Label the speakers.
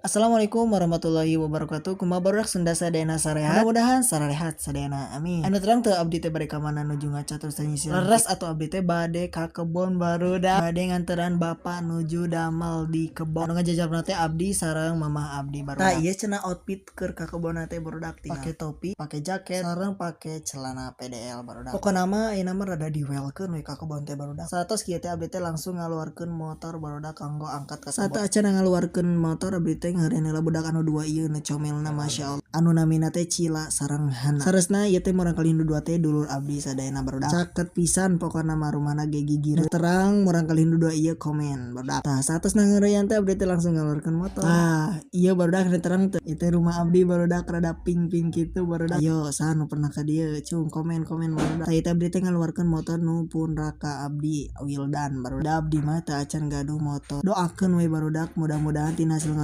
Speaker 1: Assalamualaikum warahmatullahi wabarakatuh. Kumaha, barudak Sunda sadayana, sarehat? Mudah-mudahan sarehat sadayana, amin. Anu terang teu, abdi teh bade ka mana nuju ngaca terus nyisiran? Leres atau abdi teh bade ka kebon, barudak, bade nganteran bapak nuju damel di kebon. Anu ngajajabna teh abdi sareng mamah abdi, barudak. Tah, ieu cenah outfit keur ka kebon teh, barudak. Pake topi, pake jaket, sareng pake celana PDL, barudak. Pokona mah ayeuna mah rada diwelkeun we ka kebon teh, barudak. Saatos kieu teh abdi teh langsung ngaluarkeun motor, barudak, kanggo angkat ka kebon. Sateuacan ngaluarkeun motor, abdi teh ngeureun heula budak anu dua ieu nu comelna masyaallah, anu namina teh Cila sareng Hana. Saresna ieu teh murangkalih nu dua teh dulur abdi sadayana, barudak. Caket pisan pokona mah, rumahna ge gigir terang. Murangkalih nu dua ieu komen, barudak. Tah, saatosna ngeureuyaan teh abdi teh langsung ngaluarkeun motor. Tah, ieu, barudak, nu terang teu? Ieu teh rumah abdi, barudak, rada pink-pink kitu, barudak. Ayo, saha nu pernah ka dieu? Cung komen-komen, barudak. Tah, ieu teh abdi teh ngaluarkeun motor nu pun raka abdi Wildan, barudak. Abdi mah teu acan gaduh motor, doakeun we, barudak, mudah-mudahan tina hasil